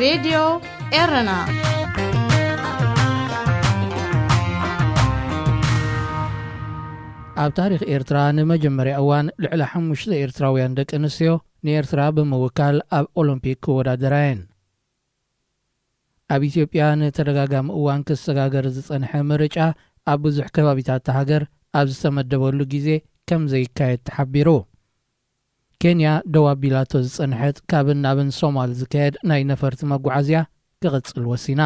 ሬድዮ ኤረና። ኣብ ታሪኽ ኤርትራ ንመጀመርያ እዋን ልዕሊ ሓሙሽተ ኤርትራውያን ደቂ ኣንስትዮ ንኤርትራ ብምውካል ኣብ ኦሎምፒክ ክወዳደራ እየን። ኣብ ኢትዮጵያ ንተደጋጋሚ እዋን ክሰጋገር ዝጸንሐ ምርጫ ኣብ ብዙሕ ከባቢታት እታ ሃገር ኣብ ዝተመደበሉ ግዜ ከም ዘይካየድ ተሓቢሩ። ኬንያ ደው ኣቢላቶ ዝጸንሐት ካብን ናብን ሶማል ዝካየድ ናይ ነፈርቲ መጓዓዝያ ክቕጽል ወሲና።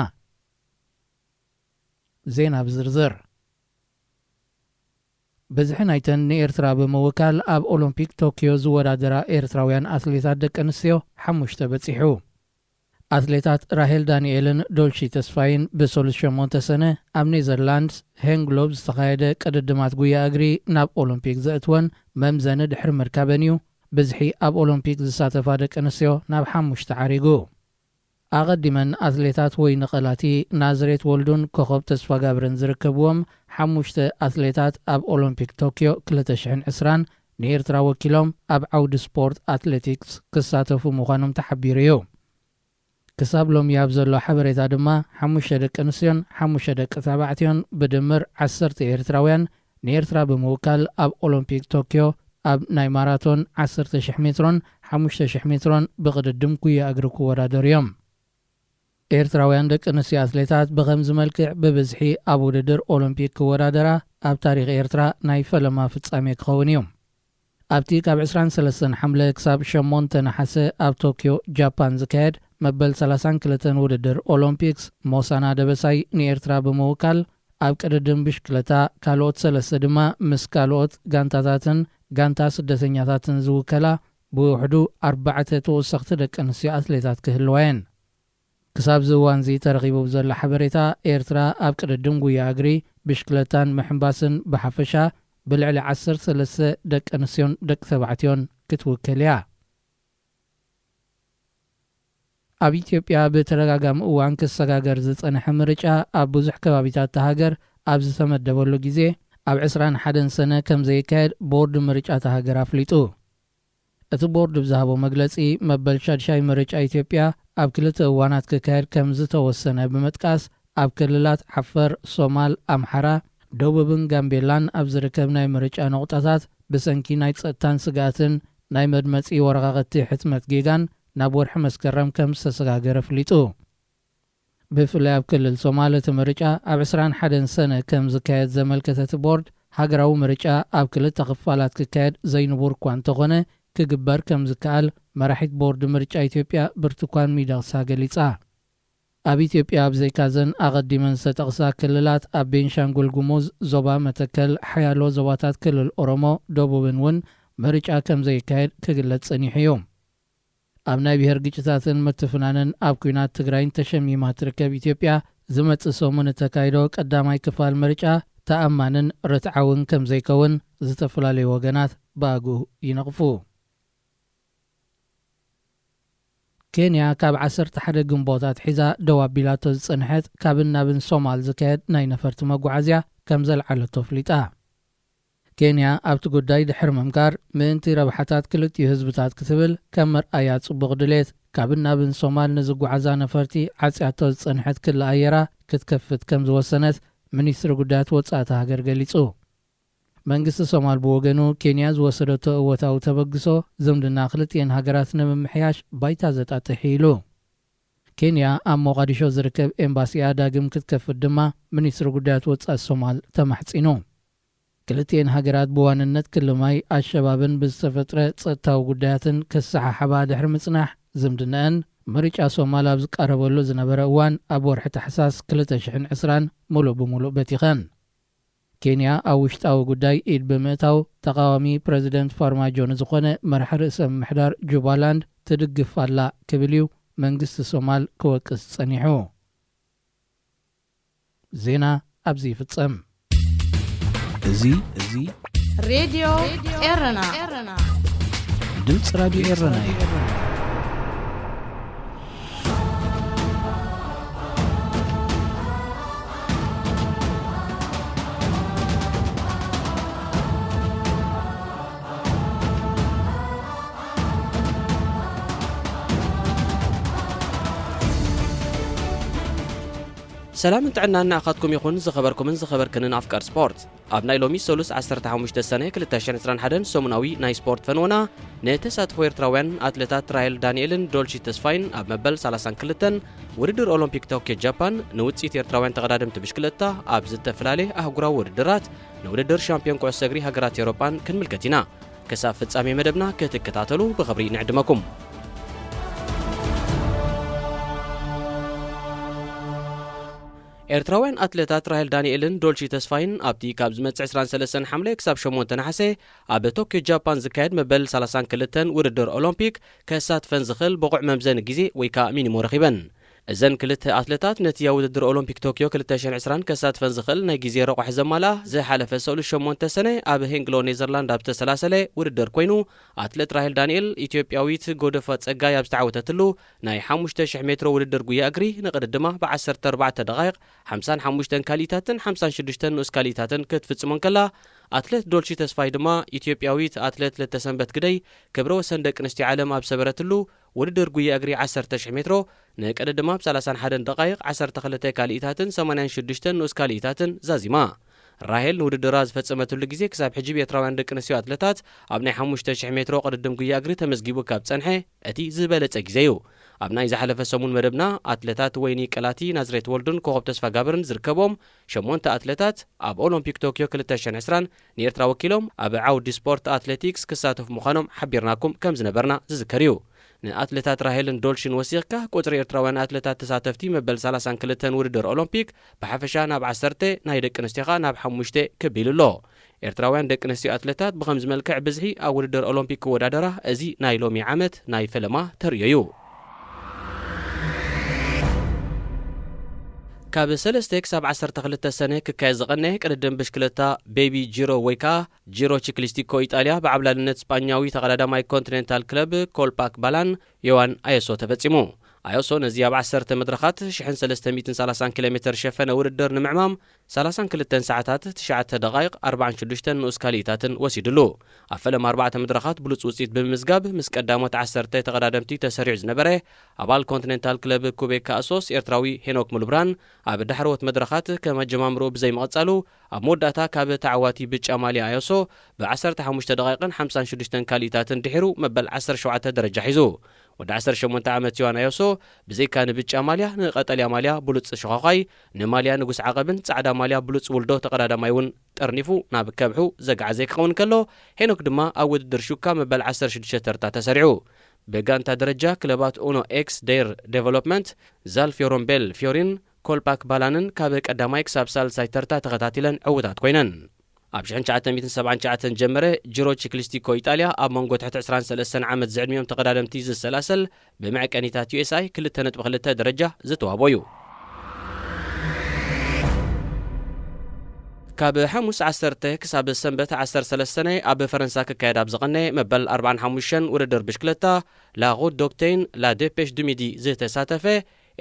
ዜና ብዝርዝር። ብዝሒ ናይተን ንኤርትራ ብምውካል ኣብ ኦሎምፒክ ቶክዮ ዝወዳደራ ኤርትራውያን ኣትሌታት ደቂ ኣንስትዮ ሓሙሽተ በጺሑ። ኣትሌታት ራሄል ዳንኤልን ዶልሺ ተስፋይን ብሰሉስ ሸሞንተ ሰነ ኣብ ኔዘርላንድስ ሄንግሎብ ዝተኻየደ ቅድድማት ጉያ እግሪ ናብ ኦሎምፒክ ዘእትወን መምዘኒ ድሕሪ ምርካበን እዩ ብዝሒ ኣብ ኦሎምፒክ ዝሳተፋ ደቂ ኣንስትዮ ናብ ሓሙሽተ ዓሪጉ። ኣቐዲመን ኣትሌታት ወይኒ ቀላቲ፣ ናዝሬት ወልዱን ኮኸብ ተስፋጋብርን ዝርከብዎም ሓሙሽተ ኣትሌታት ኣብ ኦሎምፒክ ቶክዮ ክልተ ሽሕን ዕስራን ንኤርትራ ወኪሎም ኣብ ዓውዲ ስፖርት ኣትሌቲክስ ክሳተፉ ምዃኖም ተሓቢሩ እዩ። ክሳብ ሎሚ ኣብ ዘሎ ሓበሬታ ድማ ሓሙሽተ ደቂ ኣንስትዮን ሓሙሽተ ደቂ ተባዕትዮን ብድምር ዓሰርተ ኤርትራውያን ንኤርትራ ብምውካል ኣብ ኦሎምፒክ ቶክዮ ኣብ ናይ ማራቶን ዓሰርተ ሽሕ ሜትሮን ሓሙሽተ ሽሕ ሜትሮን ብቕድድም ጉያ እግሪ ክወዳደሩ እዮም። ኤርትራውያን ደቂ ኣንስትዮ ኣትሌታት ብኸምዚ መልክዕ ብብዝሒ ኣብ ውድድር ኦሎምፒክ ክወዳደራ ኣብ ታሪኽ ኤርትራ ናይ ፈለማ ፍጻሜ ክኸውን እዩ። ኣብቲ ካብ ዕስራን ሰለስተን ሓምለ ክሳብ ሸሞንተ ነሓሰ ኣብ ቶክዮ ጃፓን ዝካየድ መበል ሰላሳን ክልተን ውድድር ኦሎምፒክስ ሞሳና ደበሳይ ንኤርትራ ብምውካል ኣብ ቅድድም ብሽክለታ ካልኦት ሰለስተ ድማ ምስ ካልኦት ጋንታታትን ጋንታ ስደተኛታትን ዝውከላ ብውሕዱ ኣርባዕተ ተወሰኽቲ ደቂ ኣንስትዮ ኣትሌታት ክህልዋ እየን። ክሳብ እዚ እዋን እዚ ተረኺቡ ብዘሎ ሓበሬታ ኤርትራ ኣብ ቅድድም ጉያ እግሪ ብሽክለታን ምሕንባስን ብሓፈሻ ብልዕሊ ዓሰርተ ሰለስተ ደቂ ኣንስትዮን ደቂ ተባዕትዮን ክትውክል እያ። ኣብ ኢትዮጵያ ብተደጋጋሚ እዋን ክሰጋገር ዝጸንሐ ምርጫ ኣብ ብዙሕ ከባቢታት እታ ሃገር ኣብ ዝተመደበሉ ግዜ ኣብ ዕስራን ሓደን ሰነ ከም ዘይካየድ ቦርድ ምርጫ እታ ሃገር ኣፍሊጡ። እቲ ቦርድ ብዝሃቦ መግለጺ መበል ሻድሻይ ምርጫ ኢትዮጵያ ኣብ ክልተ እዋናት ክካየድ ከም ዝተወሰነ ብምጥቃስ ኣብ ክልላት ዓፈር፣ ሶማል፣ ኣምሓራ፣ ደቡብን ጋምቤላን ኣብ ዝርከብ ናይ ምርጫ ነቑጣታት ብሰንኪ ናይ ጸጥታን ስግኣትን ናይ መድመጺ ወረቓቕቲ ሕትመት ጌጋን ናብ ወርሒ መስከረም ከም ዝተሰጋገረ ኣፍሊጡ። ብፍላይ ኣብ ክልል ሶማል እቲ ምርጫ ኣብ ዕስራን ሓደን ሰነ ከም ዝካየድ ዘመልከተ እቲ ቦርድ፣ ሃገራዊ ምርጫ ኣብ ክልተ ክፋላት ክካየድ ዘይንቡር እኳ እንተኾነ ክግበር ከም ዝከኣል መራሒት ቦርድ ምርጫ ኢትዮጵያ ብርቱኳን ሚደቕሳ ገሊጻ። ኣብ ኢትዮጵያ ኣብ ዘይካዘን ኣቐዲመን ዝተጠቕሳ ክልላት ኣብ ቤንሻንጉል ጉሙዝ፣ ዞባ መተከል፣ ሓያሎ ዞባታት ክልል ኦሮሞ፣ ደቡብን እውን ምርጫ ከም ዘይካየድ ክግለጽ ጸኒሑ እዩ። ኣብ ናይ ብሄር ግጭታትን ምትፍናንን ኣብ ኲናት ትግራይን ተሸሚማ ትርከብ ኢትዮጵያ፣ ዝመጽእ ሰሙን እተካይዶ ቀዳማይ ክፋል ምርጫ ተኣማንን ርትዓውን ከም ዘይከውን ዝተፈላለዩ ወገናት ብኣግኡ ይነቕፉ። ኬንያ ካብ ዓሰርተ ሓደ ግንቦት ኣትሒዛ ደው ኣቢላቶ ዝጸንሐት ካብን ናብን ሶማል ዝካየድ ናይ ነፈርቲ መጓዓዝያ ከም ዘልዓለቶ ኣፍሊጣ። ኬንያ ኣብቲ ጉዳይ ድሕሪ ምምካር፣ ምእንቲ ረብሓታት ክልቲኡ ህዝብታት ክትብል ከም መርኣያ ጽቡቕ ድሌት፣ ካብን ናብን ሶማል ንዝጓዓዛ ነፈርቲ ዓጽያቶ ዝጸንሐት ክሊ ኣየራ ክትከፍት ከም ዝወሰነት ሚኒስትሪ ጉዳያት ወጻኢ እታ ሃገር ገሊጹ። መንግስቲ ሶማል ብወገኑ፣ ኬንያ ዝወሰደቶ እወታዊ ተበግሶ ዝምድና ክልቲኤን ሃገራት ንምምሕያሽ ባይታ ዘጣጥሕ ኢሉ። ኬንያ ኣብ ሞቓዲሾ ዝርከብ ኤምባሲኣ ዳግም ክትከፍት ድማ ሚኒስትሪ ጉዳያት ወጻኢ ሶማል ተማሕጺኑ። ክልቲኤን ሃገራት ብዋንነት ክልማይ ኣሸባብን ብዝተፈጥረ ጸጥታዊ ጉዳያትን ክሰሓሓባ ድሕሪ ምጽናሕ፣ ዝምድናኣን ምርጫ ሶማል ኣብ ዝቃረበሉ ዝነበረ እዋን ኣብ ወርሒ ታሕሳስ ክልተ ሽሕን ዕስራን ምሉእ ብምሉእ በቲኸን። ኬንያ ኣብ ውሽጣዊ ጉዳይ ኢድ ብምእታው፣ ተቓዋሚ ፕረዚደንት ፋርማጆ ንዝኾነ መራሒ ርእሰ ምምሕዳር ጁባላንድ ትድግፍ ኣላ ክብል እዩ መንግስቲ ሶማል ክወቅስ ጸኒሑ። ዜና ኣብዚ ይፍጸም። እዚ፣ እዚ ሬድዮ ኤረና፣ ድምፂ ራድዮ ኤረና እዩ። ሰላምን ጥዕናን ንዓኻትኩም ይኹን፣ ዝኸበርኩምን ዝኸበርክንን ኣፍቃር ስፖርት። ኣብ ናይ ሎሚ ሰሉስ ዓሰርተ ሓሙሽተ ሰነ ክልተ ሽሕን ዕስራን ሓደን ሰሙናዊ ናይ ስፖርት ፈንወና፣ ንተሳትፎ ኤርትራውያን ኣትለታት ራሄል ዳንኤልን ዶልሺ ተስፋይን ኣብ መበል ሰላሳን ክልተን ውድድር ኦሎምፒክ ቶክዮ ጃፓን፣ ንውጽኢት ኤርትራውያን ተቐዳደምቲ ብሽክለታ ኣብ ዝተፈላለየ ኣህጉራዊ ውድድራት፣ ንውድድር ሻምፒዮን ኩዕሶ እግሪ ሃገራት ኤውሮጳን ክንምልከት ኢና። ክሳብ ፍጻሜ መደብና ክትከታተሉ ብኽብሪ ንዕድመኩም። ኤርትራውያን ኣትለታት ራሄል ዳንኤልን ዶልሺ ተስፋይን ኣብቲ ካብ ዝመጽእ ዕስራን ሰለስተን ሓምለ ክሳብ ሸሞንተ ነሓሰ ኣብ ቶክዮ ጃፓን ዝካየድ መበል ሰላሳን ክልተን ውድድር ኦሎምፒክ ከሳትፈን ዝኽእል ብቑዕ መምዘኒ ግዜ ወይ ከኣ ሚኒሞ ረኺበን። እዘን ክልተ ኣትለታት ነቲ ኣብ ውድድር ኦሎምፒክ ቶክዮ ክልተ ሽሕን ዕስራን ከሳትፈን ዝኽእል ናይ ግዜ ረቑሒ ዘማልኣ ዝሓለፈ ሰሉስ ሸሞንተ ሰነ ኣብ ሄንግሎ ኔዘርላንድ ኣብ ዝተሰላሰለ ውድድር ኮይኑ፣ ኣትሌት ራሄል ዳንኤል ኢትዮጵያዊት ጎደፋ ጸጋይ ኣብ ዝተዓወተትሉ ናይ ሓሙሽተ ሽሕ ሜትሮ ውድድር ጉያ እግሪ ንቕድድማ ብዓሰርተ ኣርባዕተ ደቓይቕ ሓምሳን ሓሙሽተን ካልኢታትን ሓምሳን ሽዱሽተን ንኡስ ካልኢታትን ክትፍጽሞ እንከላ፣ ኣትሌት ዶልሺ ተስፋይ ድማ ኢትዮጵያዊት ኣትሌት ለተሰንበት ግደይ ክብረ ወሰን ደቂ ኣንስትዮ ዓለም ኣብ ሰበረትሉ ውድድር ጉያ እግሪ ዓሰርተ ሽሕ ሜትሮ ንቅድድማ ብ ሰላሳን ሓደን ደቓይቕ ዓሰርተ ክልተ ካልኢታትን ሰማንያን ሽዱሽተን ንኡስ ካልኢታትን ዛዚማ። ራሄል ንውድድራ ዝፈጸመትሉ ግዜ ክሳብ ሕጂ ብኤርትራውያን ደቂ ኣንስትዮ ኣትለታት ኣብ ናይ ሓሙሽተ ሽሕ ሜትሮ ቅድድም ጉያ እግሪ ተመዝጊቡ ካብ ጸንሐ እቲ ዝበለጸ ግዜ እዩ። ኣብ ናይ ዝሓለፈ ሰሙን መደብና ኣትለታት ወይኒ ቀላቲ፣ ናዝሬት ወልዱን ኮኸብ ተስፋ ጋብርን ዝርከቦም ሸሞንተ ኣትለታት ኣብ ኦሎምፒክ ቶክዮ ክልተ ሽሕን ዕስራን ንኤርትራ ወኪሎም ኣብ ዓውዲ ስፖርት ኣትሌቲክስ ክሳተፉ ምዃኖም ሓቢርናኩም ከም ዝነበርና ዝዝከር እዩ። ንኣትለታት ራሄልን ዶልሽን ወሲኽካ፣ ቁጽሪ ኤርትራውያን ኣትለታት ተሳተፍቲ መበል ሰላሳን ክልተን ውድድር ኦሎምፒክ ብሓፈሻ ናብ ዓሰርተ፣ ናይ ደቂ ኣንስትዮ ኸኣ ናብ ሓሙሽተ ክብ ኢሉ ኣሎ። ኤርትራውያን ደቂ ኣንስትዮ ኣትለታት ብኸምዚ መልክዕ ብዝሒ ኣብ ውድድር ኦሎምፒክ ክወዳደራ፣ እዚ ናይ ሎሚ ዓመት ናይ ፈለማ ተርእዮ እዩ። ካብ ሰለስተ ክሳብ ዓሰርተ ክልተ ሰነ ክካየድ ዝቐነየ ቅድድም ብሽክለታ ቤቢ ጂሮ ወይ ከኣ ጂሮ ቺክሊስቲኮ ኢጣልያ ብዓብላልነት ስጳኛዊ ተቐዳዳማይ ኮንቲኔንታል ክለብ ኮልፓክ ባላን ዮዋን ኣየሶ ተፈጺሙ። ኣየሶ ነዚ ኣብ ዓሰርተ መድረኻት ሽሕን ሰለስተ ሚእትን ሰላሳን ኪሎ ሜተር ዝሸፈነ ውድድር ንምዕማም ሰላሳን ክልተን ሰዓታት፣ ትሽዓተ ደቓይቕ ኣርባዓን ሽዱሽተን ንኡስ ካልኢታትን ወሲድሉ። ኣብ ፈለማ ኣርባዕተ መድረኻት ብሉጽ ውጽኢት ብምምዝጋብ ምስ ቀዳሞት ዓሰርተ ተቐዳደምቲ ተሰሪዑ ዝነበረ ኣባል ኮንቲኔንታል ክለብ ኩቤካ ኣሶስ ኤርትራዊ ሄኖክ ሙሉብርሃን ኣብ ዳሕረዎት መድረኻት ከም ኣጀማምርኡ ብዘይምቕጻሉ፣ ኣብ መወዳእታ ካብ ተዓዋቲ ብጫ ማልያ ኣዮሶ ብ ዓሰርተ ሓሙሽተ ደቓይቕን ሓምሳን ሽዱሽተን ካልኢታትን ድሒሩ መበል ዓሰርተ ሸውዓተ ደረጃ ሒዙ። ወዲ ዓሰርተ ሸሞንተ ዓመት ዮዋን ኣዮሶ ብዘይካ ንብጫ ማልያ፣ ንቐጠልያ ማልያ ብሉጽ ሸዃዃይ፣ ንማልያ ንጉስ ዓቐብን ጻዕዳ ማልያ ብሉጽ ውልዶ ተቐዳዳማይ እውን ጠርኒፉ ናብ ከብሑ ዘግዓዘ ክኸውን ከሎ፣ ሄኖክ ድማ ኣብ ውድድር ሹካ መበል ዓሰርተ ሽዱሽተ ተርታ ተሰሪዑ። ብጋንታ ደረጃ ክለባት ኡኖ ኤክስ ዴር ዴቨሎፕመንት፣ ዛልፊዮሮምቤል ፊዮሪን፣ ኮልፓክ ባላንን ካብ ቀዳማይ ክሳብ ሳልሳይ ተርታ ተኸታቲለን ዕዉታት ኮይነን። ኣብ ሽሕን ትሽዓተ ሚእትን ሰብዓን ትሽዓተን ጀመረ ጂሮ ቺክሊስቲኮ ኢጣልያ ኣብ መንጎ ትሕቲ ዕስራን ሰለስተን ዓመት ዝዕድሚኦም ተቐዳደምቲ ዝሰላሰል፣ ብመዐቀኒታት ዩ ኤስ ኣይ ክልተ ነጥቢ ክልተ ደረጃ ዝተዋህቦ እዩ። ካብ ሓሙስ ዓሰርተ ክሳብ ሰንበት ዓሰርተ ሰለስተ ናይ ኣብ ፈረንሳ ክካየድ ኣብ ዝቐነየ መበል ኣርባዓን ሓሙሽተን ውድድር ብሽክለታ ላ ሩት ዶክቴን ላ ዴፔሽ ዱ ሚዲ ዝተሳተፈ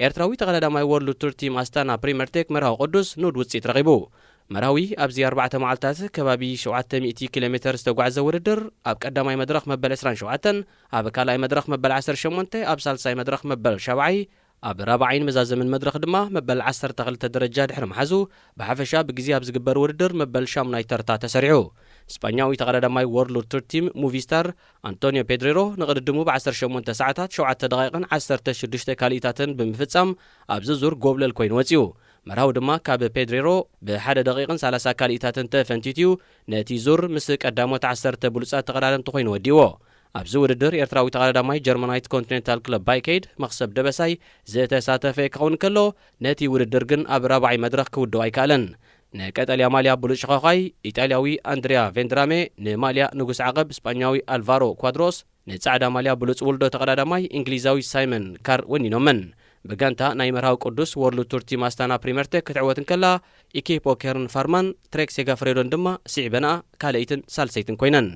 ኤርትራዊ ተቐዳዳማይ ወርልድ ቱር ቲም ኣስታና ፕሪመርቴክ መርሃዊ ቅዱስ ንኡድ ውጽኢት ረኺቡ። መርሃዊ ኣብዚ ኣርባዕተ መዓልታት ከባቢ ሸውዓተ ሚእቲ ኪሎ ሜተር ዝተጓዕዘ ውድድር ኣብ ቀዳማይ መድረኽ መበል ዕስራን ሸውዓተን፣ ኣብ ካልኣይ መድረኽ መበል ዓሰርተ ሸሞንተ፣ ኣብ ሳልሳይ መድረኽ መበል ሻብዓይ፣ ኣብ ራብዓይን መዛዘምን መድረኽ ድማ መበል ዓሰርተ ክልተ ደረጃ ድሕሪ ምሓዙ፣ ብሓፈሻ ብግዜ ኣብ ዝግበር ውድድር መበል ሻሙናይ ተርታ ተሰሪዑ። ስጳኛዊ ተቐዳዳማይ ወርልድ ቱር ቲም ሙቪስታር ኣንቶኒዮ ፔድሬሮ ንቕድድሙ ብ ዓሰርተ ሸሞንተ ሰዓታት ሸውዓተ ደቓይቕን ዓሰርተ ሽዱሽተ ካልኢታትን ብምፍጻም ኣብዚ ዙር ጎብለል ኮይኑ ወጺኡ። መርሃዊ ድማ ካብ ፔድሬሮ ብሓደ ደቒቕን ሰላሳ ካልኢታትን ተፈንቲትዩ ነቲ ዙር ምስ ቀዳሞት ዓሰርተ ብሉጻት ተቐዳደምቲ ኮይኑ ወዲእዎ። ኣብዚ ውድድር ኤርትራዊ ተቐዳዳማይ ጀርመናዊት ኮንቲኔንታል ክለብ ባይከይድ መኽሰብ ደበሳይ ዝተሳተፈ ክኸውን ከሎ፣ ነቲ ውድድር ግን ኣብ ራብዓይ መድረኽ ክውድኦ ኣይከኣለን። ንቀጠልያ ማልያ ብሉጽ ሸዃዃይ ኢጣልያዊ ኣንድሪያ ቬንድራሜ፣ ንማልያ ንጉስ ዓቐብ ስጳኛዊ ኣልቫሮ ኳድሮስ፣ ንጻዕዳ ማልያ ብሉጽ ውልዶ ተቐዳዳማይ እንግሊዛዊ ሳይመን ካር ወኒኖመን። ብጋንታ ናይ መርሃዊ ቅዱስ ወርልድ ቱር ቲም ኣስታና ፕሪመርቴክ ክትዕወት እንከላ፣ ኢኪፖ ኬርን ፋርማን ትሬክ ሴጋፍሬዶን ድማ ስዒበንኣ ካልኣይትን ሳልሰይትን ኮይነን።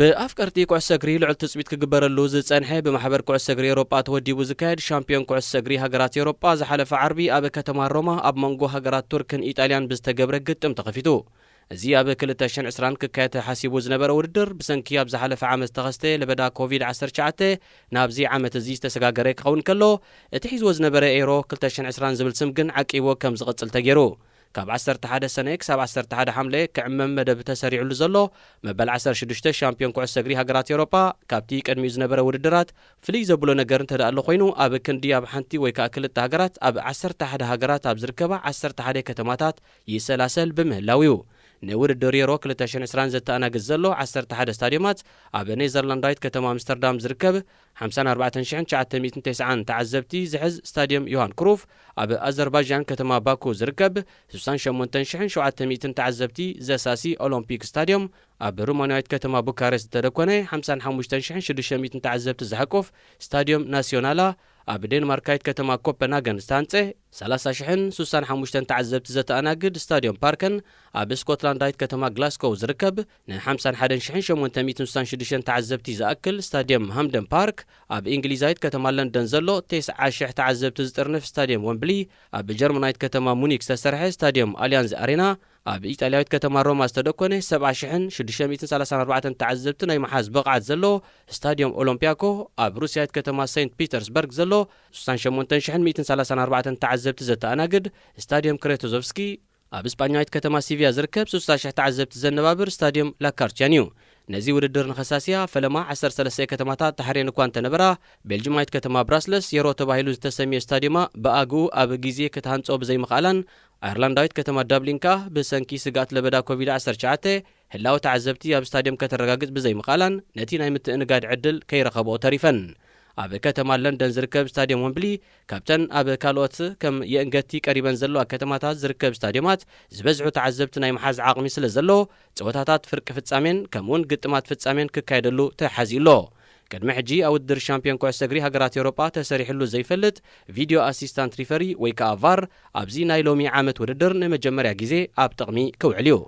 ብኣፍቀርቲ ኩዕሶ እግሪ ልዑል ትጽቢት ክግበረሉ ዝጸንሐ፣ ብማሕበር ኩዕሶ እግሪ ኤውሮጳ ተወዲቡ ዝካየድ ሻምፒዮን ኩዕሶ እግሪ ሃገራት ኤውሮጳ ዝሓለፈ ዓርቢ ኣብ ከተማ ሮማ ኣብ መንጎ ሃገራት ቱርክን ኢጣልያን ብዝተገብረ ግጥም ተኸፊቱ። እዚ ኣብ ክልተ ሽሕን ዕስራን ክካየድ ተሓሲቡ ዝነበረ ውድድር ብሰንኪ ኣብ ዝሓለፈ ዓመት ዝተኸስተ ለበዳ ኮቪድ ዓሰርተ ትሽዓተ ናብዚ ዓመት እዚ ዝተሰጋገረ ክኸውን ከሎ፣ እቲ ሒዝዎ ዝነበረ ኤሮ ክልተ ሽሕን ዕስራን ዝብል ስም ግን ዓቂቡ ከም ዝቕጽል ተገይሩ። ካብ ዓሰርተ ሓደ ሰነ ክሳብ ዓሰርተ ሓደ ሓምለ ክዕመም መደብ ተሰሪዑሉ ዘሎ መበል ዓሰርተ ሽዱሽተ ሻምፒዮን ኩዕሶ እግሪ ሃገራት ኤውሮጳ፣ ካብቲ ቅድሚኡ ዝነበረ ውድድራት ፍልይ ዘብሎ ነገር እንተ ደኣ ኣሎ ኮይኑ፣ ኣብ ክንዲ ኣብ ሓንቲ ወይ ከኣ ክልተ ሃገራት፣ ኣብ ዓሰርተ ሓደ ሃገራት ኣብ ዝርከባ ዓሰርተ ሓደ ከተማታት ይሰላሰል ብምህላው እዩ። ንውድድር ዩሮ ክልተ ሽሕን ዕስራን ዘተኣናግድ ዘሎ ዓሰርተ ሓደ ስታድዮማት፣ ኣብ ኔዘርላንዳዊት ከተማ ኣምስተርዳም ዝርከብ ሓምሳን ኣርባዕተን ሽሕን ትሽዓተ ሚእትን ተስዓን ተዓዘብቲ ዝሕዝ ስታድዮም ዮሃን ክሩፍ፣ ኣብ ኣዘርባይጃን ከተማ ባኩ ዝርከብ ስሳን ሸሞንተን ሽሕን ሸውዓተ ሚእትን ተዓዘብቲ ዘሳሲ ኦሎምፒክ ስታድዮም፣ ኣብ ሩማንያዊት ከተማ ቡካሬስት ዝተደኮነ ሓምሳን ሓሙሽተን ሽሕን ሽዱሽተ ሚእትን ተዓዘብቲ ዝሓቁፍ ስታድዮም ናስዮናላ፣ ኣብ ዴንማርካዊት ከተማ ኮፐንሃገን ዝተሃንጸ ሰላሳ ሽሕን ስሳን ሓሙሽተን ተዓዘብቲ ዘተኣናግድ ስታድዮም ፓርከን፣ ኣብ ስኮትላንዳዊት ከተማ ግላስኮው ዝርከብ ንሓምሳን ሓደን ሽሕን ሸሞንተ ሚእትን ስሳን ሽዱሽተን ተዓዘብቲ ዝኣክል ስታድዮም ሃምደን ፓርክ፣ ኣብ እንግሊዛዊት ከተማ ለንደን ዘሎ ተስዓ ሽሕ ተዓዘብቲ ዝጥርንፍ ስታድዮም ወምብሊ፣ ኣብ ጀርመናዊት ከተማ ሙኒክ ዝተሰርሐ ስታድዮም ኣልያንዝ ኣሬና፣ ኣብ ኢጣልያዊት ከተማ ሮማ ዝተደኮነ ሰብዓ ሽሕን ሽዱሽተ ሚእትን ሰላሳን ኣርባዕተን ተዓዘብቲ ናይ ምሓዝ ብቕዓት ዘለዎ ስታድዮም ኦሎምፒያኮ፣ ኣብ ሩስያዊት ከተማ ሴንት ፒተርስበርግ ዘሎ ስሳን ሸሞንተን ሽሕን ሚእትን ሰላሳን ኣርባዕተን ተዓዘብቲ ዘተኣናግድ ስታድዮም ክሬቶዞቭስኪ፣ ኣብ ስጳኛዊት ከተማ ሲቪያ ዝርከብ ስሳ ሽሕ ተዓዘብቲ ዘነባብር ስታድዮም ላካርትያን እዩ። ነዚ ውድድር ንኸሳስያ ፈለማ ዓሰርተ ሰለስተ ከተማታት ተሓርየን እኳ እንተነበራ፣ ቤልጅማዊት ከተማ ብራስለስ የሮ ተባሂሉ ዝተሰምየ ስታድዮማ ብኣግኡ ኣብ ግዜ ክትሃንጾ ብዘይምኽኣላን፣ ኣየርላንዳዊት ከተማ ዳብሊን ከኣ ብሰንኪ ስግኣት ለበዳ ኮቪድ ዓሰርተ ትሽዓተ ህላወ ተዓዘብቲ ኣብ ስታድዮም ከተረጋግጽ ብዘይምኽኣላን፣ ነቲ ናይ ምትእንጋድ ዕድል ከይረኸብኦ ተሪፈን። ኣብ ከተማ ለንደን ዝርከብ ስታድዮም ወምብሊ፣ ካብተን ኣብ ካልኦት ከም የእንገቲ ቀሪበን ዘለዋ ከተማታት ዝርከብ ስታድዮማት ዝበዝሑ ተዓዘብቲ ናይ ምሓዝ ዓቕሚ ስለ ዘሎ፣ ጸወታታት ፍርቂ ፍጻሜን ከምኡውን ግጥማት ፍጻሜን ክካየደሉ ተሓዚኡ ኣሎ። ቅድሚ ሕጂ ኣብ ውድድር ሻምፒዮን ኩዕሶ እግሪ ሃገራት ኤውሮጳ ተሰሪሕሉ ዘይፈልጥ ቪድዮ ኣሲስታንት ሪፈሪ ወይ ከኣ ቫር ኣብዚ ናይ ሎሚ ዓመት ውድድር ንመጀመርያ ግዜ ኣብ ጥቕሚ ክውዕል እዩ።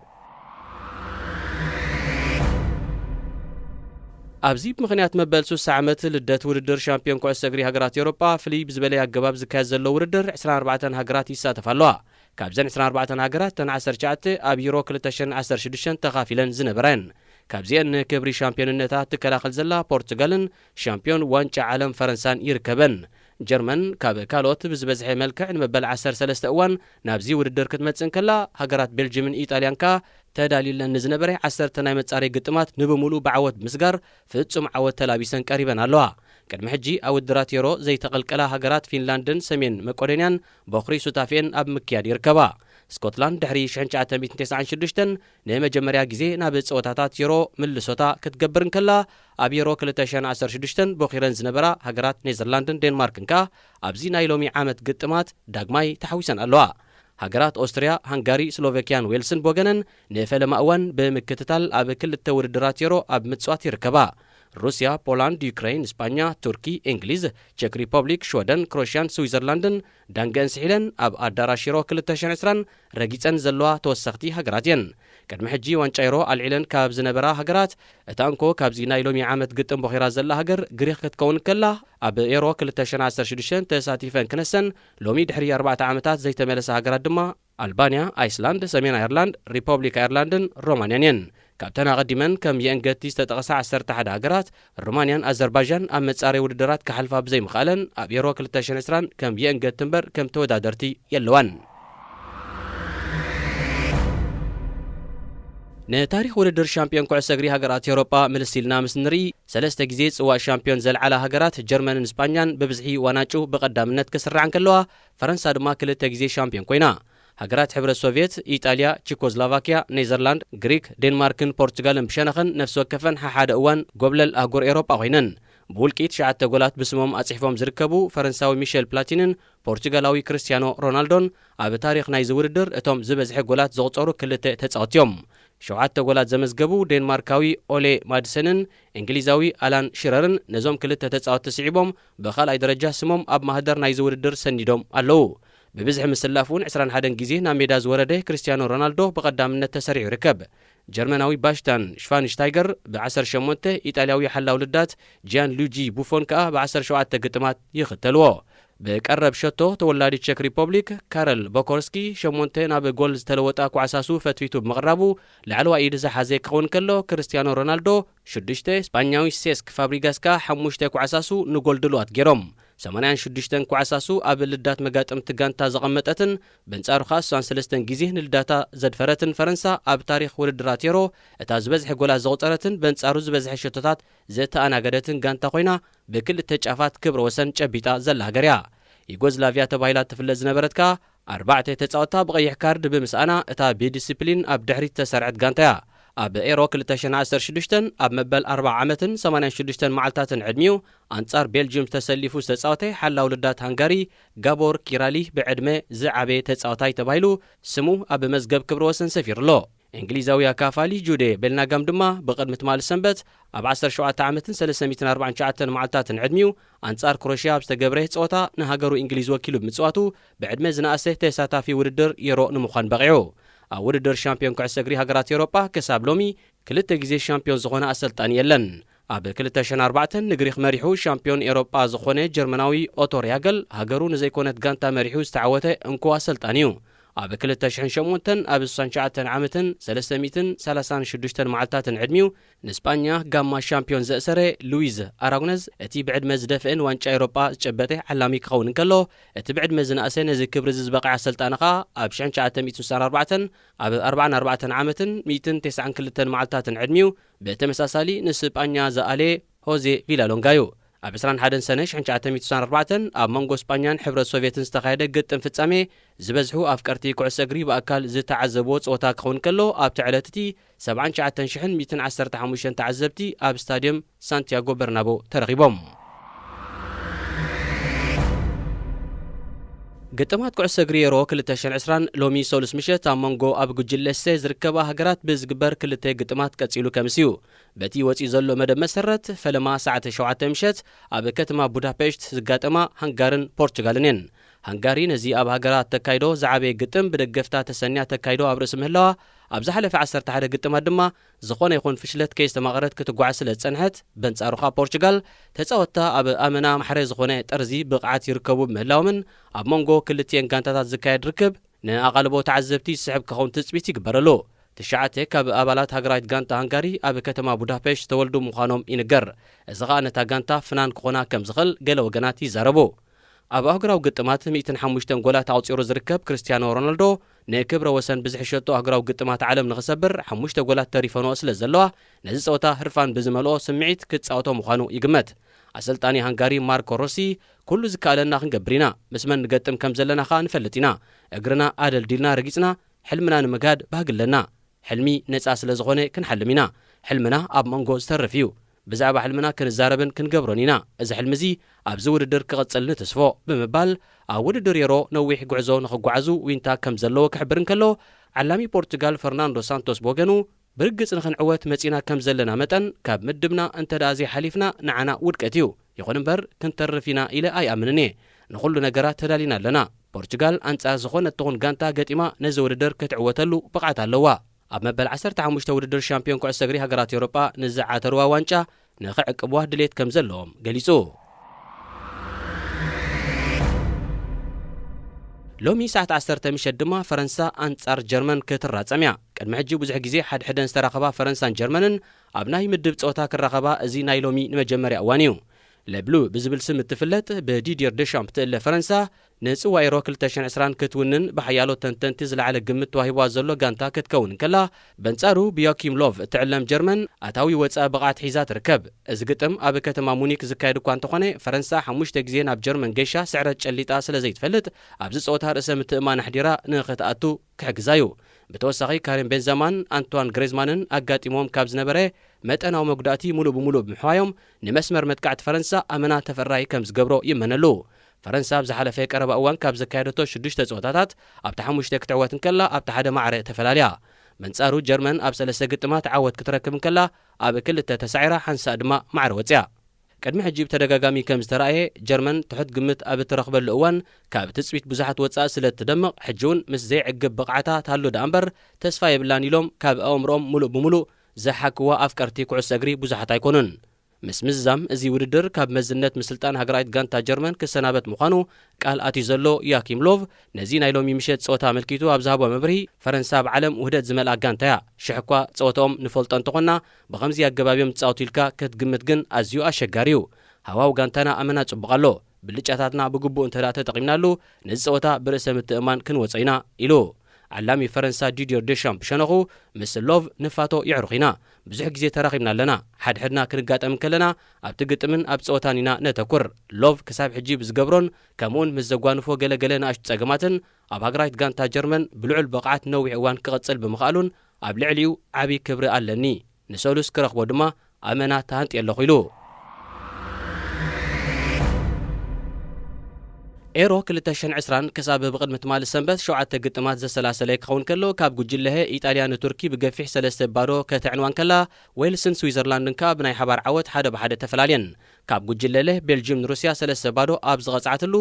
ኣብዚ ብምኽንያት መበል ስሳ ዓመት ልደት ውድድር ሻምፒዮን ኩዕሶ እግሪ ሃገራት ኤውሮጳ ፍልይ ብዝበለ ኣገባብ ዝካየድ ዘሎ ውድድር ዕስራን ኣርባዕተን ሃገራት ይሳተፋ ኣለዋ። ካብዘን ዕስራን ኣርባዕተን ሃገራት፣ እተን ዓሰርተ ትሽዓተ ኣብ ዩሮ ክልተ ሽሕን ዓሰርተ ሽዱሽተን ተኻፊለን ዝነበራ እየን። ካብዚአን ንክብሪ ሻምፒዮንነታ ትከላኸል ዘላ ፖርቱጋልን ሻምፒዮን ዋንጫ ዓለም ፈረንሳን ይርከበን። ጀርመን ካብ ካልኦት ብዝበዝሐ መልክዕ ንመበል ዓሰርተ ሰለስተ እዋን ናብዚ ውድድር ክትመጽእ እንከላ፣ ሃገራት ቤልጅምን ኢጣልያን ከኣ ተዳልዩለን ንዝነበረ ዓሰርተ ናይ መጻረይ ግጥማት ንብምሉኡ ብዓወት ብምስጋር ፍጹም ዓወት ተላቢሰን ቀሪበን ኣለዋ። ቅድሚ ሕጂ ኣብ ውድድራት ዩሮ ዘይተቐልቀላ ሃገራት ፊንላንድን ሰሜን መቄዶንያን በኹሪ ሱታፌን ኣብ ምክያድ ይርከባ። ስኮትላንድ ድሕሪ ሽሕን ትሽዓተ ሚእትን ተስዓን ሽዱሽተን ንመጀመርያ ግዜ ናብ ጸወታታት ዩሮ ሚኒሶታ ክትገብር እንከላ፣ ኣብ ዩሮ ክልተ ሽሕን ዓሰርተ ሽዱሽተን ቦኺረን ዝነበራ ሃገራት ኔዘርላንድን ዴንማርክን ከኣ ኣብዚ ናይ ሎሚ ዓመት ግጥማት ዳግማይ ተሓዊሰን ኣለዋ። ሃገራት ኦስትርያ፣ ሃንጋሪ፣ ስሎቨኪያን ዌልስን ብወገነን ንፈለማ እዋን ብምክትታል ኣብ ክልተ ውድድራት ዩሮ ኣብ ምጽዋት ይርከባ። ሩስያ፣ ፖላንድ፣ ዩክረይን፣ ስጳኛ፣ ቱርኪ፣ እንግሊዝ፣ ቸክ ሪፐብሊክ፣ ሽወደን፣ ክሮሽያን ስዊዘርላንድን ዳንገአን ስሒለን ኣብ ኣዳራሽ ዩሮ ክልተ ሽሕን ዕስራን ረጊጸን ዘለዋ ተወሰኽቲ ሃገራት እየን። ቅድሚ ሕጂ ዋንጫ ዩሮ ኣልዒለን ካብ ዝነበራ ሃገራት፣ እታ እንኮ ካብዚ ናይ ሎሚ ዓመት ግጥም ቦኺራ ዘላ ሃገር ግሪኽ ክትከውን ከላ፣ ኣብ ዩሮ ክልተ ሽሕን ዓሰርተ ሽዱሽተን ተሳቲፈን ክነሰን ሎሚ ድሕሪ ኣርባዕተ ዓመታት ዘይተመለሳ ሃገራት ድማ ኣልባንያ፣ ኣይስላንድ፣ ሰሜን ኣየርላንድ፣ ሪፐብሊክ ኣየርላንድን ሮማንያን እየን። ካብተን ኣቐዲመን ከም የእንገድቲ ዝተጠቐሳ ዓሰርተ ሓደ ሃገራት፣ ሮማንያን ኣዘርባይጃን ኣብ መጻረይ ውድድራት ክሓልፋ ብዘይምኽኣለን፣ ኣብ ዩሮ ክልተ ሽሕን ዕስራን ከም የእንገድቲ እምበር ከም ተወዳደርቲ የለዋን። ንታሪኽ ውድድር ሻምፒዮን ኩዕሶ እግሪ ሃገራት ኤውሮጳ ምልስ ኢልና ምስ ንርኢ፣ ሰለስተ ግዜ ጽዋእ ሻምፒዮን ዘልዓላ ሃገራት ጀርመንን ስጳኛን ብብዝሒ ዋናጩ ብቐዳምነት ክስርዓ እንከለዋ፣ ፈረንሳ ድማ ክልተ ግዜ ሻምፒዮን ኮይና። ሃገራት ሕብረት ሶቭየት፣ ኢጣልያ፣ ቺኮስሎቫኪያ፣ ኔዘርላንድ፣ ግሪክ፣ ዴንማርክን ፖርቱጋልን ብሸነኸን ነፍሲ ወከፈን ሓሓደ እዋን ጎብለል ኣህጉር ኤውሮጳ ኮይነን። ብውልቂ ትሽዓተ ጎላት ብስሞም ኣጽሒፎም ዝርከቡ ፈረንሳዊ ሚሸል ፕላቲንን ፖርቱጋላዊ ክርስቲያኖ ሮናልዶን ኣብ ታሪኽ ናይዚ ውድድር እቶም ዝበዝሐ ጎላት ዘቑጸሩ ክልተ ተጻወትቲ እዮም። ሸውዓተ ጎላት ዘመዝገቡ ዴንማርካዊ ኦሌ ማድሰንን እንግሊዛዊ ኣላን ሽረርን ነዞም ክልተ ተጻወትቲ ስዒቦም ብኻልኣይ ደረጃ ስሞም ኣብ ማህደር ናይዚ ውድድር ሰኒዶም ኣለዉ። ብብዝሒ ምስላፍ እውን ዕስራን ሓደን ግዜ ናብ ሜዳ ዝወረደ ክርስቲያኖ ሮናልዶ ብቐዳምነት ተሰሪዑ ይርከብ። ጀርመናዊ ባሽታን ሽቫንሽታይገር ብ ዓሰርተ ሸሞንተ፣ ኢጣልያዊ ሓላው ልዳት ጂያን ሉጂ ቡፎን ከኣ ብ ዓሰርተ ሸውዓተ ግጥማት ይኽተልዎ። ብቀረብ ሸቶ ተወላዲ ቸክ ሪፐብሊክ ካረል ቦኮርስኪ ሸሞንተ ናብ ጎል ዝተለወጣ ኳዕሳሱ ፈትፊቱ ብምቕራቡ ላዕለዋይ ኢድ ዝሓዘ ክኸውን ከሎ፣ ክርስቲያኖ ሮናልዶ ሽዱሽተ፣ ስጳኛዊ ሴስክ ፋብሪጋስ ከኣ ሓሙሽተ ኳዕሳሱ ንጎል ድሉዋት ገይሮም። ሰማንያን ሽዱሽተን ኳዕሳሱ ኣብ ልዳት መጋጥምቲ ጋንታ ዘቐመጠትን በንጻሩ ከኣ ስሳን ሰለስተን ግዜ ንልዳታ ዘድፈረትን ፈረንሳ ኣብ ታሪኽ ውድድራት ዩሮ እታ ዝበዝሐ ጎላት ዘቑጸረትን በንጻሩ ዝበዝሐ ሸቶታት ዘተኣናገደትን ጋንታ ኮይና ብክልተ ጫፋት ክብረ ወሰን ጨቢጣ ዘላ ሃገር እያ። ዩጎዝላቪያ ተባሂላ ትፍለጥ ዝነበረት ከኣ ኣርባዕተ ተጻወትታ ብቐይሕ ካርድ ብምስኣና እታ ብዲስፕሊን ኣብ ድሕሪት ዝተሰርዐት ጋንታ እያ። ኣብ ኤሮ ክልተ ሽሕን ዓሰርተ ሽዱሽተን ኣብ መበል ኣርብዓ ዓመትን ሰማንያን ሽዱሽተን መዓልታትን ዕድሚኡ ኣንጻር ቤልጅየም ተሰሊፉ ዝተጻወተ ሓላው ልዳት ሃንጋሪ ጋቦር ኪራሊ ብዕድመ ዝዓበየ ተጻዋታይ ተባሂሉ ስሙ ኣብ መዝገብ ክብረ ወሰን ሰፊሩ ኣሎ። እንግሊዛዊ ኣካፋሊ ጁዴ ቤልናጋም ድማ ብቕድሚ ትማሊ ሰንበት ኣብ ዓሰርተ ሸውዓተ ዓመትን ሰለስተ ሚእትን ኣርባዓን ትሽዓተን መዓልታትን ዕድሚኡ ኣንጻር ክሮሽያ ኣብ ዝተገብረ ጸወታ ንሃገሩ እንግሊዝ ወኪሉ ብምጽዋቱ ብዕድመ ዝነኣሰ ተሳታፊ ውድድር ዩሮ ንምዃን በቒዑ። ኣብ ውድድር ሻምፒዮን ኩዕሶ እግሪ ሃገራት ኤውሮጳ ክሳብ ሎሚ ክልተ ግዜ ሻምፒዮን ዝኾነ ኣሰልጣኒ የለን። ኣብ ክልተ ሽሕን ኣርባዕተን ንግሪኽ መሪሑ ሻምፒዮን ኤውሮጳ ዝኾነ ጀርመናዊ ኦቶ ሪያገል ሃገሩ ንዘይኮነት ጋንታ መሪሑ ዝተዓወተ እንኮ ኣሰልጣኒ እዩ። ኣብ ክልተ ሽሕን ሸሞንተን ኣብ ስሳን ትሽዓተን ዓመትን ሰለስተ ሚእትን ሰላሳን ሽዱሽተን መዓልታትን ዕድሚኡ ንስጳኛ ጋማ ሻምፒዮን ዘእሰረ ሉዊዝ ኣራጉነዝ እቲ ብዕድመ ዝደፍእን ዋንጫ ኤውሮጳ ዝጨበጠ ዓላሚ ክኸውን እንከሎ፣ እቲ ብዕድመ ዝነኣሰ ነዚ ክብሪ እዚ ዝበቕዐ ኣሰልጣኒ ከኣ ኣብ ሽሕን ትሽዓተ ሚእትን ስሳን ኣርባዕተን ኣብ ኣርባዓን ኣርባዕተን ዓመትን ሚእትን ተስዓን ክልተን መዓልታትን ዕድሚኡ ብተመሳሳሊ ንስጳኛ ዝኣለየ ሆዜ ቪላሎንጋ እዩ። ኣብ ዕስራን ሓደን ሰነ ሽሕን ትሽዓተ ሚእትን ስሳን ኣርባዕተን ኣብ መንጎ ስጳኛን ሕብረት ሶቭየትን ዝተኻየደ ግጥም ፍጻሜ ዝበዝሑ ኣፍቀርቲ ኩዕሶ እግሪ ብኣካል ዝተዓዘብዎ ጸወታ ክኸውን ከሎ ኣብቲ ዕለት እቲ ሰብዓን ትሽዓተን ሽሕን ሚእትን ዓሰርተ ሓሙሽተን ተዓዘብቲ ኣብ ስታድየም ሳንቲያጎ በርናቦ ተረኺቦም። ግጥማት ኩዕሶ እግሪ ዩሮ ክልተ ሽሕን ዕስራን ሎሚ ሰሉስ ምሸት ኣብ መንጎ ኣብ ጉጅለ ሰ ዝርከባ ሃገራት ብዝግበር ክልተ ግጥማት ቀጺሉ ከምስ እዩ። በቲ ወጺኡ ዘሎ መደብ መሰረት ፈለማ ሰዓት ሸውዓተ ምሸት ኣብ ከተማ ቡዳፔሽት ዝጋጠማ ሃንጋርን ፖርቹጋልን እየን። ሃንጋሪ ነዚ ኣብ ሃገራ ተካይዶ ዝዓበየ ግጥም ብደገፍታ ተሰንያ ተካይዶ ኣብ ርእሲ ምህላዋ ኣብ ዝሓለፈ ዓሰርተ ሓደ ግጥማት ድማ ዝኾነ ይኹን ፍሽለት ከይስተማቐረት ክትጓዓዝ ስለ ዝጸንሐት፣ በንጻሩ ከኣ ፖርቹጋል ተጻወትታ ኣብ ኣመና ማሕረ ዝኾነ ጠርዚ ብቕዓት ይርከቡ ብምህላዎምን ኣብ መንጎ ክልቲኤን ጋንታታት ዝካየድ ርክብ ንኣቓልቦ ተዓዘብቲ ዝስሕብ ክኸውን ትጽቢት ይግበረሉ። ትሽዓተ ካብ ኣባላት ሃገራዊት ጋንታ ሃንጋሪ ኣብ ከተማ ቡዳፔሽት ዝተወልዱ ምዃኖም ይንገር። እዚ ኸኣ ነታ ጋንታ ፍናን ክኾና ከም ዝኽእል ገለ ወገናት ይዛረቡ። ኣብ ኣህጉራዊ ግጥማት ሚእትን ሓሙሽተን ጎላት ኣቑጺሩ ዝርከብ ክርስቲያኖ ሮናልዶ ንክብረ ወሰን ብዝሕሸቶ ኣህጉራዊ ግጥማት ዓለም ንኽሰብር ሓሙሽተ ጎላት ተሪፈንኦ ስለ ዘለዋ ነዚ ጸወታ ህርፋን ብዝመልኦ ስምዒት ክጻወቶ ምዃኑ ይግመት። ኣሰልጣኒ ሃንጋሪ ማርኮ ሮሲ ኩሉ ዝከኣለና ክንገብር ኢና፣ ምስ መን ንገጥም ከም ዘለና ኸኣ ንፈልጥ ኢና። እግርና ኣደልዲልና ረጊጽና ሕልምና ንምግሃድ ባህጊ ኣለና። ሕልሚ ነጻ ስለ ዝኾነ ክንሓልም ኢና። ሕልምና ኣብ መንጎ ዝተርፍ እዩ። ብዛዕባ ሕልምና ክንዛረብን ክንገብሮን ኢና። እዚ ሕልሚ እዚ ኣብዚ ውድድር ክቕጽል ንትስፎ ብምባል ኣብ ውድድር ዩሮ ነዊሕ ጉዕዞ ንኽጓዓዙ ዊንታ ከም ዘለዎ ክሕብር እንከሎ ዓላሚ ፖርቱጋል ፈርናንዶ ሳንቶስ ብወገኑ ብርግጽ ንኽንዕወት መጺና ከም ዘለና መጠን ካብ ምድብና እንተ ደኣ ዘይሓሊፍና ንዓና ውድቀት እዩ። ይኹን እምበር ክንተርፍ ኢና ኢለ ኣይኣምንን እየ። ንኹሉ ነገራት ተዳሊና ኣለና። ፖርቹጋል ኣንጻር ዝኾነት ትኹን ጋንታ ገጢማ ነዚ ውድድር ክትዕወተሉ ብቕዓት ኣለዋ። ኣብ መበል ዓሰርተ ሓሙሽተ ውድድር ሻምፒዮን ኩዕሶ እግሪ ሃገራት ኤውሮጳ ንዝዓተርዋ ዋንጫ ንኽዕቅብዋ ድሌት ከም ዘለዎም ገሊጹ። ሎሚ ሰዓት ዓሰርተ ምሸት ድማ ፈረንሳ ኣንጻር ጀርመን ክትራጸም እያ። ቅድሚ ሕጂ ብዙሕ ግዜ ሓድሕደን ዝተራኸባ ፈረንሳን ጀርመንን ኣብ ናይ ምድብ ጸወታ ክራኸባ እዚ ናይ ሎሚ ንመጀመርያ እዋን እዩ። ለብሉ ብዝብል ስም እትፍለጥ ብዲድየር ደሻምፕ ትእለ ፈረንሳ ንጽዋዕ ዩሮ ክልተ ሽሕን ዕስራን ክትውንን ብሓያሎ ተንተንቲ ዝለዓለ ግምት ተዋሂብዋ ዘሎ ጋንታ ክትከውን እንከላ፣ በንጻሩ ብዮኪም ሎቭ እትዕለም ጀርመን ኣታዊ ወጻኢ ብቕዓት ሒዛ ትርከብ። እዚ ግጥም ኣብ ከተማ ሙኒክ ዝካየድ እኳ እንተኾነ፣ ፈረንሳ ሓሙሽተ ግዜ ናብ ጀርመን ገይሻ ስዕረት ጨሊጣ ስለ ዘይትፈልጥ፣ ኣብዚ ጸወታ ርእሰ ምትእማን ኣሕዲራ ንኽትኣቱ ክሕግዛ እዩ። ብተወሳኺ ካሪም ቤንዘማን ኣንቷን ግሬዝማንን ኣጋጢሞም ካብ ዝነበረ መጠናዊ መጉዳእቲ ሙሉእ ብሙሉእ ብምሕዋዮም ንመስመር መጥቃዕቲ ፈረንሳ ኣመና ተፈራይ ከም ዝገብሮ ይመነሉ። ፈረንሳ ኣብ ዝሓለፈ ቀረባ እዋን ካብ ዘካየደቶ ሽዱሽተ ጸወታታት ኣብቲ ሓሙሽተ ክትዕወት እንከላ ኣብቲ ሓደ ማዕረ ተፈላልያ። በንጻሩ ጀርመን ኣብ ሰለስተ ግጥማት ዓወት ክትረክብ እንከላ ኣብ ክልተ ተሳዒራ ሓንሳእ ድማ ማዕረ ወጽያ። ቅድሚ ሕጂ ብተደጋጋሚ ከም ዝተራእየ ጀርመን ትሑት ግምት ኣብ እትረኽበሉ እዋን ካብ ትጽቢት ብዙሓት ወጻኢ ስለ እትደምቕ ሕጂ እውን ምስ ዘይዕግብ ብቕዓታ ትሃሉ ደኣ እምበር ተስፋ የብላን ኢሎም ካብ ኣእምሮኦም ሙሉእ ብሙሉእ ዝሓክዋ ኣፍቀርቲ ኩዕሶ እግሪ ብዙሓት ኣይኮኑን። ምስ ምዝዛም እዚ ውድድር ካብ መዝነት ምስልጣን ሃገራዊት ጋንታ ጀርመን ክሰናበት ምዃኑ ቃል ኣትዩ ዘሎ ያኪም ሎቭ፣ ነዚ ናይ ሎሚ ምሸት ጸወታ ኣመልኪቱ ኣብ ዝሃቦ መብርሂ፣ ፈረንሳ ኣብ ዓለም ውህደት ዝመልኣ ጋንታ እያ። ሽሕ እኳ ጸወታኦም ንፈልጦ እንተኾንና፣ ብኸምዚ ኣገባብ እዮም ዝጻወቱ ኢልካ ክትግምት ግን ኣዝዩ ኣሸጋሪ እዩ። ሃዋው ጋንታና ኣመና ጽቡቕ ኣሎ። ብልጫታትና ብግቡእ እንተ ደኣ ተጠቒምናሉ፣ ነዚ ጸወታ ብርእሰ ምትእምማን ክንወጾ ኢና፣ ኢሉ። ዓላሚ ፈረንሳ ዲድየር ደሻም ብሸነኹ፣ ምስ ሎቭ ንፋቶ የዕሩኽ ኢና። ብዙሕ ግዜ ተራኺብና ኣለና። ሓድሕድና ክንጋጠም እንከለና፣ ኣብቲ ግጥምን ኣብ ጸወታን ኢና ነተኩር። ሎቭ ክሳብ ሕጂ ብዝገብሮን ከምኡውን ምስ ዘጓንፎ ገለ ገለ ንኣሽቱ ጸገማትን ኣብ ሃገራዊት ጋንታ ጀርመን ብልዑል ብቕዓት ነዊሕ እዋን ክቕጽል ብምኽኣሉን ኣብ ልዕሊኡ ዓቢ ክብሪ ኣለኒ። ንሰሉስ ክረኽቦ ድማ ኣመና ተሃንጥየ ኣለኹ ኢሉ። ኤሮ ክልተ ሽሕን ዕስራን ክሳብ ብቕድሚ ትማሊ ሰንበት ሸውዓተ ግጥማት ዘሰላሰለ ክኸውን ከሎ፣ ካብ ጉጅለ ሀ ኢጣልያ ንቱርኪ ብገፊሕ ሰለስተ ባዶ ከተዕንዋ እንከላ፣ ዌልስን ስዊዘርላንድን ከኣ ብናይ ሓባር ዓወት ሓደ ብሓደ ተፈላልየን። ካብ ጉጅለ ለ ቤልጅም ንሩስያ ሰለስተ ባዶ ኣብ ዝቐጽዓትሉ፣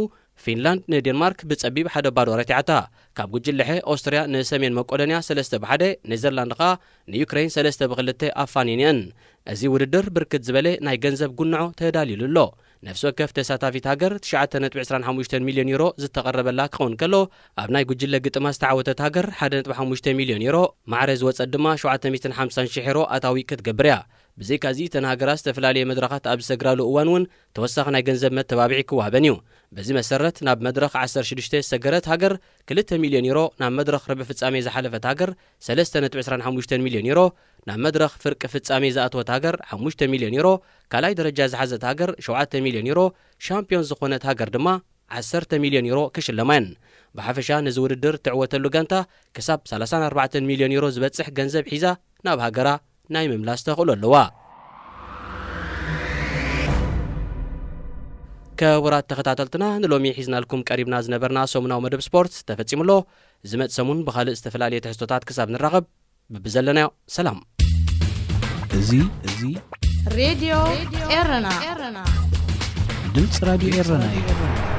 ፊንላንድ ንዴንማርክ ብጸቢብ ሓደ ባዶ ረቲዓታ። ካብ ጉጅለ ሐ ኦስትርያ ንሰሜን መቆዶንያ ሰለስተ ብሓደ፣ ኔዘርላንድ ከኣ ንዩክሬን ሰለስተ ብክልተ ኣፋንየንየን። እዚ ውድድር ብርክት ዝበለ ናይ ገንዘብ ጉንዖ ተዳልዩሉ ኣሎ። ነፍሲ ወከፍ ተሳታፊት ሃገር ትሽዓተ ነጥቢ ዕስራን ሓሙሽተን ሚልዮን ዩሮ ዝተቐረበላ ክኸውን ከሎ፣ ኣብ ናይ ጉጅለ ግጥማ ዝተዓወተት ሃገር ሓደ ነጥቢ ሓሙሽተ ሚልዮን ዩሮ፣ ማዕረ ዝወጸት ድማ ሸውዓተ ሚእትን ሓምሳን ሽሕ ዩሮ ኣታዊ ክትገብር እያ። ብዘይካዚ እተን ሃገራት ዝተፈላለየ መድረኻት ኣብ ዝሰግራሉ እዋን እውን ተወሳኺ ናይ ገንዘብ መተባብዒ ክወሃበን እዩ። በዚ መሰረት ናብ መድረኽ ዓሰርተ ሽዱሽተ ዝሰገረት ሃገር ክልተ ሚልዮን ዩሮ፣ ናብ መድረኽ ርብዒ ፍጻሜ ዝሓለፈት ሃገር ሰለስተ ነጥቢ ዕስራን ሓሙሽተን ሚልዮን ዩሮ፣ ናብ መድረኽ ፍርቂ ፍጻሜ ዝኣተወት ሃገር ሓሙሽተ ሚልዮን ዩሮ፣ ካልኣይ ደረጃ ዝሓዘት ሃገር ሸውዓተ ሚልዮን ዩሮ፣ ሻምፒዮን ዝኾነት ሃገር ድማ ዓሰርተ ሚልዮን ዩሮ ክሽለማ እየን። ብሓፈሻ ነዚ ውድድር ትዕወተሉ ጋንታ ክሳብ ሰላሳን ኣርባዕተን ሚልዮን ዩሮ ዝበጽሕ ገንዘብ ሒዛ ናብ ሃገራ ናይ ምምላስ ተኽእሎ ኣለዋ። ክቡራት ተኸታተልትና፣ ንሎሚ ሒዝናልኩም ቀሪብና ዝነበርና ሰሙናዊ መደብ ስፖርት ተፈጺሙ ኣሎ። ዝመጽእ ሰሙን ብኻልእ ዝተፈላለየ ትሕዝቶታት ክሳብ ንራኸብ፣ ብብዘለናዮ ሰላም። እዚ፣ እዚ ሬድዮ ኤረና። ድምፂ ራዲዮ ኤረና እዩ።